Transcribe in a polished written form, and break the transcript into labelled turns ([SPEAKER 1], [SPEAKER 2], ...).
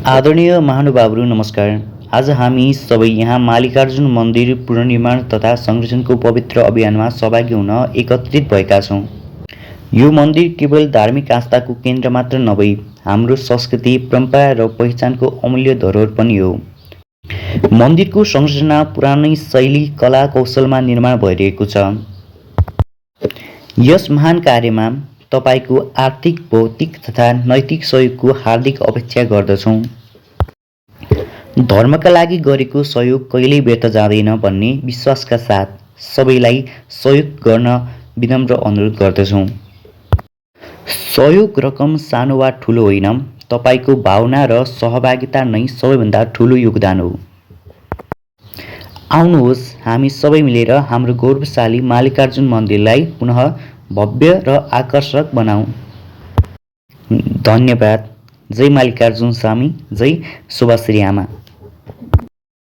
[SPEAKER 1] आदरणीय महानुभावहरू नमस्कार। आज हामी सबै यहाँ मल्लिकार्जुन मन्दिर पुनर्निर्माण तथा संरक्षणको पवित्र अभियानमा सहभागी हुन एकत्रित भएका छौँ। यो मन्दिर केवल धार्मिक आस्थाको केन्द्र मात्र नभई हाम्रो संस्कृति, परम्परा र पहिचानको अमूल्य धरोहर पनि हो। मन्दिरको संरचना पुरानै शैली कला कौशलमा निर्माण भइरहेको छ। यस महान कार्यमा तपाईको आर्थिक, भौतिक तथा नैतिक सहयोगको हार्दिक अपेक्षा गर्दछौँ। धर्मका लागि गरेको सहयोग कहिल्यै व्यर्थ जाँदैन भन्ने विश्वासका साथ सबैलाई सहयोग गर्न विनम्र अनुरोध गर्दछौँ। सहयोग रकम सानो वा ठुलो होइन, तपाईको भावना र सहभागिता नै सबैभन्दा ठुलो योगदान हो। आउनुहोस् हामी सबै मिलेर हाम्रो गौरवशाली मल्लिकार्जुन मन्दिरलाई पुनः भव्य र आकर्षक बनाऊँ। धन्यवाद। जय मल्लिकार्जुन स्वामी, जय शुभाश्री आमा।